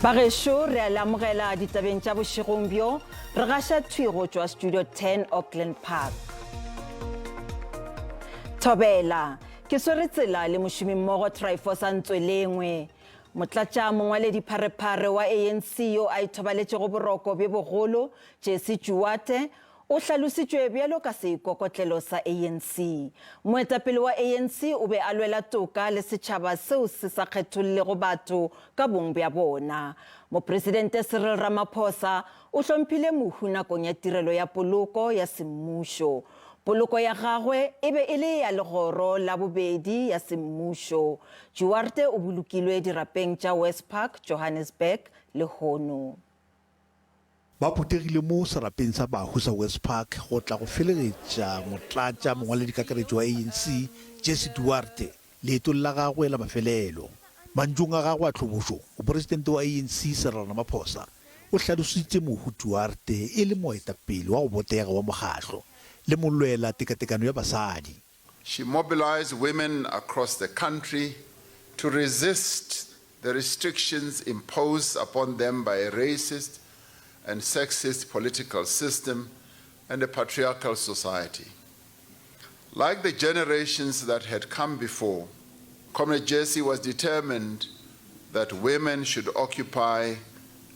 Bagešo, re a le amogela ditabeng tša bošegong bjo. Re gaša thwi go tšwa Studio 10 Auckland Park. Thobela, ke swere tsela le mošomimmogo Tryphosa Ntswelengwe. Motlatša mongwaledipharephare wa ANC yo a ithobaletšego boroko bjo bogolo, Jessie Duarte, o hlalositšwe bjalo ka seikokotlelo sa ANC. Moetapele wa ANC o be a lwela toka le setšhaba seo se sa kgethollego batho ka bong bja bona. Mopresidente Cyril Ramaphosa o hlomphile mohu nakong ya tirelo ya poloko ya semmušo. Poloko ya gagwe e be e le ya legoro la bobedi ya semmušo. Duarte o bolokilwe dirapeng tša West Park, Johannesburg, lehono. Ba phuthegile mo serapeng sa bahu sa West Park go tla go felegetša motlatša mongwaledikakaretšo wa ANC, Jessie Duarte, leetong la gagwe la mafelelo. Mantšung a gagwe a tlhobošo, mopresidente wa ANC Cyril Ramaphosa o hlalositše mohu Duarte e le moetapele wa go botega wa mokgatlo le molwela tekatekano ya basadi. She mobilised women across the country to resist the restrictions imposed upon them by a racist and sexist political system and a patriarchal society. Like the generations that had come before, Comrade Jessie was determined that women should occupy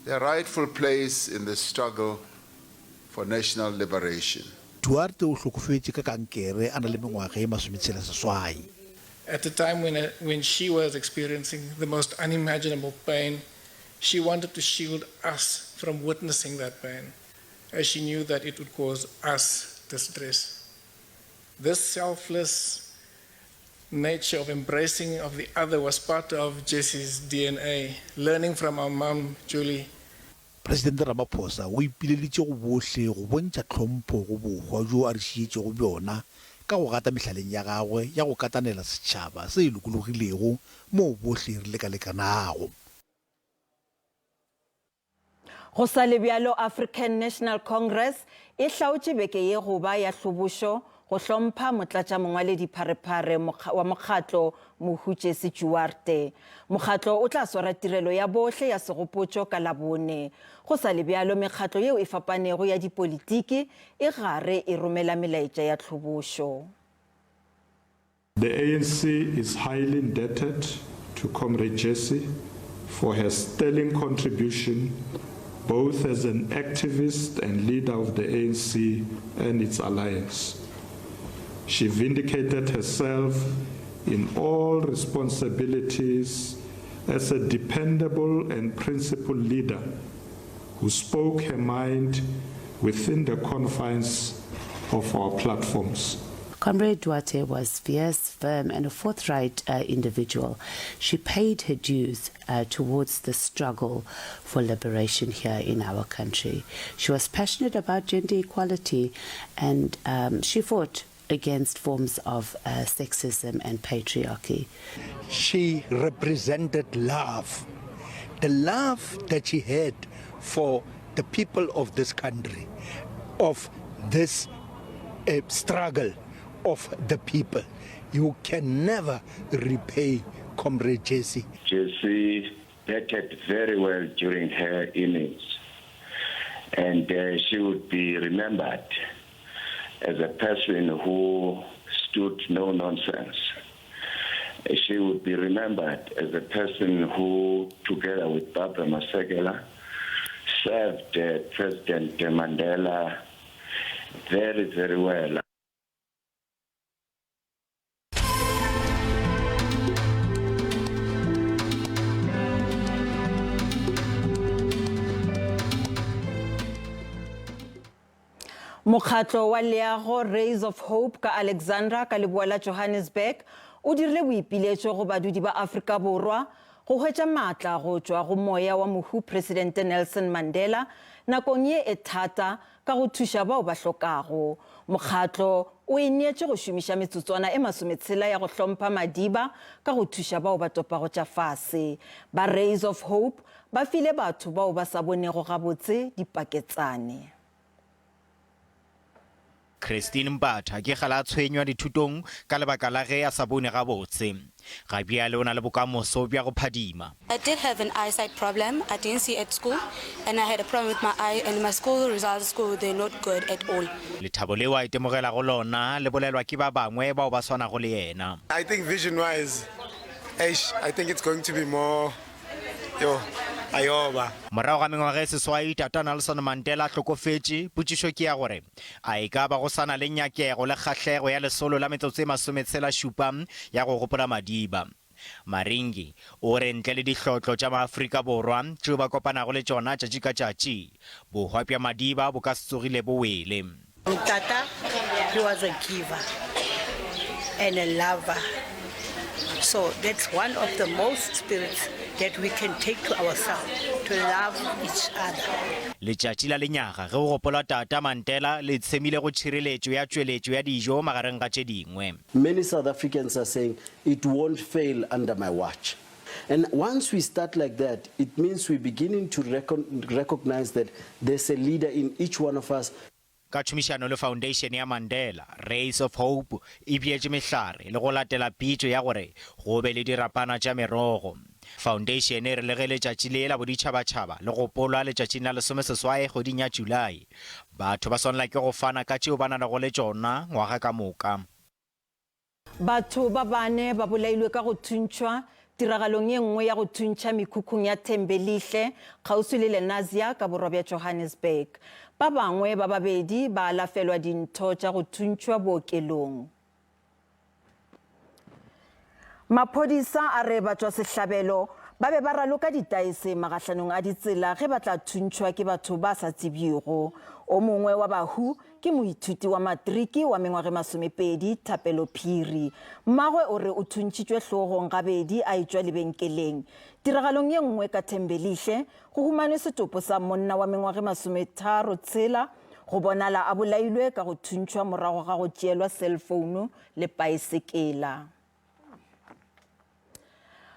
their rightful place in the struggle for national liberation. Duarte o hlokofetše ka kankere a na le mengwaga ye masometshela-seswai. At a time when, when she was experiencing the most unimaginable pain, she wanted to shield us from witnessing that pain, as she knew that it would cause us distress. This selfless nature of embracing of the other was part of Jessie's DNA, learning from our mom, Julie. Presidente Ramaphosa o ipileditše go bohle go bontšha tlhompho go bohwa bjo a re šietšego bjona ka go gata mehlaleng ya gagwe ya go katanela setšhaba se lokologilego moo bohle re lekalekanago. Go sa le bjalo, African National Congress e hlaotše beke ye go ba ya hlobošo go hlompha motlatšamongwaledipharephare wa mokgatlo Mohu Jessie Duarte. Mokgatlo o tla swara tirelo ya bohle ya segopotšo ka Labone. Go sa le bjalo, mekgatlo yeo e fapanego ya dipolitiki e gare e romela melaetša ya tlhobošo. The ANC is highly indebted to Comrade Jessie for her sterling contribution both as an activist and leader of the ANC and its alliance. She vindicated herself in all responsibilities as a dependable and principled leader who spoke her mind within the confines of our platforms. Comrade Duarte was fierce, firm, and a forthright uh, individual. She paid her dues uh, towards the struggle for liberation here in our country. She was passionate about gender equality and um, she fought against forms of uh, sexism and patriarchy. She represented love, the love that she had for the people of this country, of this uh, struggle of the people. You can never repay Comrade Jesse. Jesse batted very well during her innings, and uh, she would be remembered as a person who stood no nonsense. She would be remembered as a person who, together with Barbara Masekela, served uh, President Mandela very, very well. Mokgatlo wa leago Rays of Hope ka Alexandra ka leboa la Johannesburg o dirile boipiletšo go badudi ba Afrika Borwa go hwetša maatla go tšwa go moya wa mohu Presidente Nelson Mandela nakong ye e thata ka go thuša bao ba hlokago. Mokgatlo o e neetše go šomiša metsotswana e masometshela ya go hlompha Madiba ka go thuša bao ba topago tša fase. Ba Rays of Hope ba file batho bao ba sa bonego gabotse dipaketsane. Christine Mbatha ke kgale a tshwenywa dithutong ka lebaka la ge a sa bone gabotse. Ga bjale o na le bokamoso bja go phadima. I did have an eyesight problem, I didn't see at school and I had a problem with my eye and my school results school they're not good at all. Lethabo leo a itemogelago lona le bolelwa ke ba bangwe bao ba swanago le yena. I think vision wise, eish, I think it's going to be more, yo, ayoba. Morago ga mengwaga e seswai Tata Nelson Mandela a hlokofetše, potšišo ke ya gore A e ka ba go sa na le nyakego le kgahlego ya lesolo la metsotso e masometshela-šupa ya go gopola Madiba? Maringi o re ntle le dihlotlo tša maAfrika Borwa tšeo ba kopanago le tšona tšatši ka tšatši, bohwa bja Madiba bo ka se tsogile bo wele. Ntata he was a giver and a lover so that's one of the most spirits that we can take to ourselves to love each other. Letšatši la lenyaga ge go gopolwa Tata Mandela le tshemile go tšhireletšo ya tšweletšo ya dijo magareng ga tše dingwe. Many South Africans are saying it won't fail under my watch. And once we start like that, it means we're beginning to recognize that there's a leader in each one of us. Ka tšhomišano le Foundation ya Mandela, Rays of Hope e bjetše mehlare le go latela pitšo ya gore go be le dirapana tša merogo. Foundation e re le ge letšatši le la boditšhabatšhaba le gopolwa letšatšing la lesomeseswai kgweding ya July, batho ba swanela ke go fana ka tšeo ba nanago le tšona ngwaga ka moka. Batho ba bane ba bolailwe ka go thuntšhwa tiragalong ye nngwe ya go thuntšha mekhukhung ya Thembelihle kgauswi le Lenasia ka borwa bja Johannesburg. Ba bangwe ba babedi ba alafelwa dintho tša go thuntšhwa bookelong. Maphodisa a re batšwasehlabelo ba be ba raloka ditaese magahlanong a ditsela ge ba tla thuntšhwa ke batho ba sa tsebjego. O mongwe wa bahu Ke moithuti wa matriki wa mengwaga e masomepedi, Thapelo Phiri. Mmagwe o re o thuntšhitšwe hlogong gabedi a etšwa lebenkeleng. Tiragalong ye nngwe ka Thembelihle, go humanwe setopo sa monna wa mengwaga e masometharo tshela go bonala a bolailwe ka go thuntšhwa morago ga go tšeelwa selfounu le paesekela.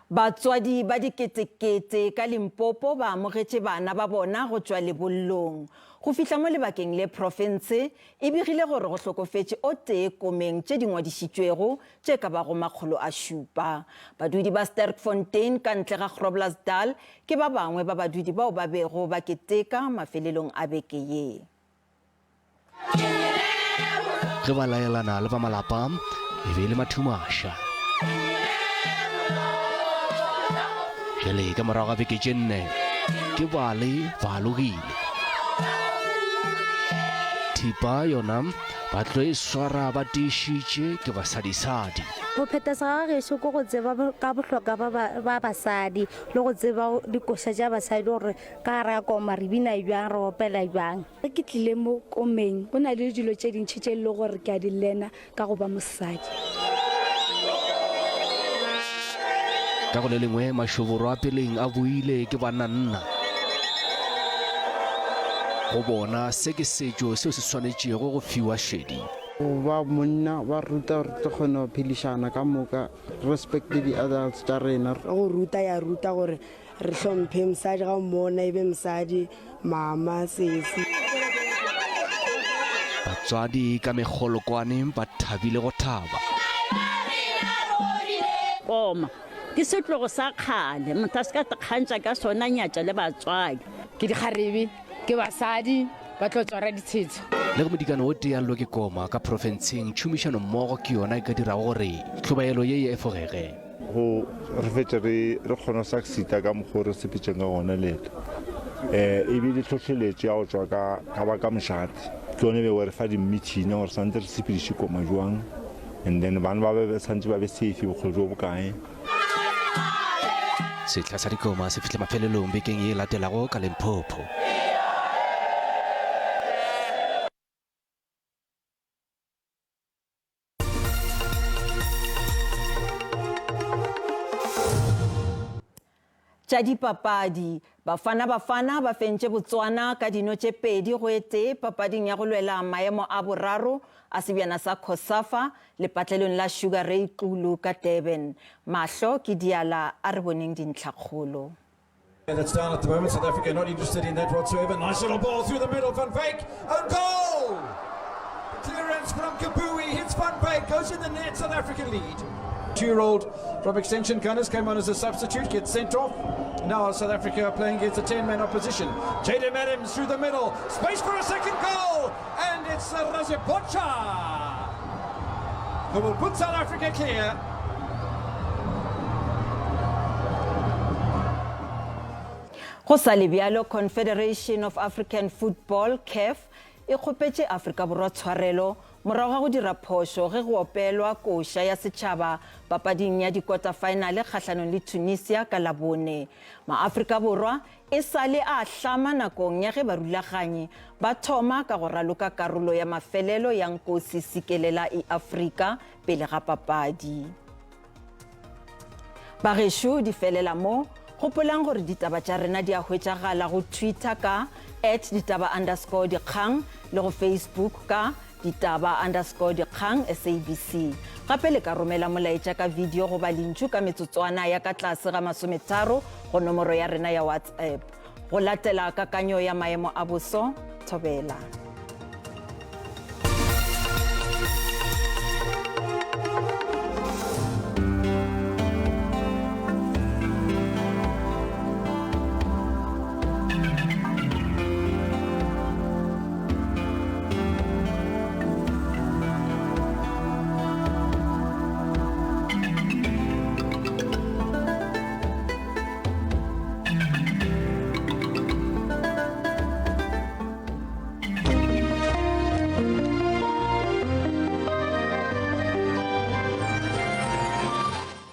Batswadi ba diketekete ka Limpopo ba amogetše bana ba bona go tšwa lebollong. Go fihla mo lebakeng le profense e begile gore go hlokofetše o tee komeng tše di ngwadišitšwego tše ka bago 700. Badudi ba Sterkfontein ka ntle ga Groblersdal ke ba bangwe ba badudi bao ba bego ba keteka mafelelong a beke ye. Ge ba laelana le ba malapa, e be e le mathumaša. Bjale ka morago ga beke tše nne, ke bale ba alogile. Thipa yona ba tlo e swara ba tiišitše ke basadisadi. Go phetha segagešo ke go tseba ka bohlokwa ba basadi le go tseba dikoša tša basadi gore Ka gare ga koma re bina bjang, re opela bjang. Ge ke tlile mo komeng, go na le dilo tše dintši tše e lego gore ke a di lena ka go ba mosadi. Ka go le lengwe, mašoboro a peleng a boile ke bannanna. Go bona, se ke setšo seo se swanetšego go fiwa šedi. Go ba monna ba re ruta gore re tlo kgona go phedišana ka moka, re respecte di-adults tša rena. Go ruta ya ruta gore Re hlomphe mosadi ga o mmona e be mosadi, mama, sesi. Batswadi ka mekgolokwane ba thabile go thaba. Koma ke setlogo sa kgale, motho a se ka kgantša ka sona, nyatša le batswadi. Ke dikgarebe, ke basadi, ba tlo tswara ditshetso. Le ge modikana o tee a llwe ke koma ka profenseng, tšhomišanommogo ke yona e ka dirago gore tlhobaelo ye e efogege. Go re fetše re re kgona go succeeda ka mokgwa o re sepetšeng ka gona leeto. Um e bile tlhohleletšo ya go tšwa ka ka ba ka mošate. Ke yone e bego e re fa di-meeting gore santse re sepediše koma jwang and then bana ba be santse ba be safe bokgole jo bokae. Sehla sa dikoma se fihla mafelelong bekeng ye e latelago ka Limpopo. Tša dipapadi, Bafana Bafana ba fentše Botswana ka dino tše pedi go e tee papading ya go lwela maemo a boraro a sebjana sa COSAFA lepatlelong la Sugar Ray Xulu ka Durban. Mahlo ke diala a re boneng dintlhakgolo. That's down at the moment. South Africa not interested in that whatsoever. Nice little ball through the middle. Van Wyk. Own goal! Clearance from Kabui hits Van Beek, goes in the net, South African lead. Two-year-old from Extension Gunners came on as a substitute, gets sent off. Now South Africa are playing against a 10-man opposition. Jaden Adams through the middle, space for a second goal, and it's Rasebotja who will put South Africa clear. Go sa le bjalo, Confederation of African Football, CAF, e kgopetše Afrika Borwa tshwarelo morago ga go dira phošo ge go opelwa koša ya setšhaba papading ya dikota-faenale kgahlanong le Tunisia ka Labone. Ma-Afrika Borwa e sa le a hlama nakong ya ge barulaganyi ba thoma ka go raloka karolo ya mafelelo ya Nkosi Sikelela i-Afrika pele ga papadi. Bagešo di felela mo, gopolang gore ditaba tša rena di a hwetšagala go Twitter ka at ditaba underscore dikgang le go Facebook ka ditaba underscore dikgang SABC. Gape le ka romela molaetša ka video goba lentšu ka metsotswana ya ka tlase ga masometharo go nomoro ya rena ya WhatsApp. Go latela kakanyo ya maemo a boso, thobela.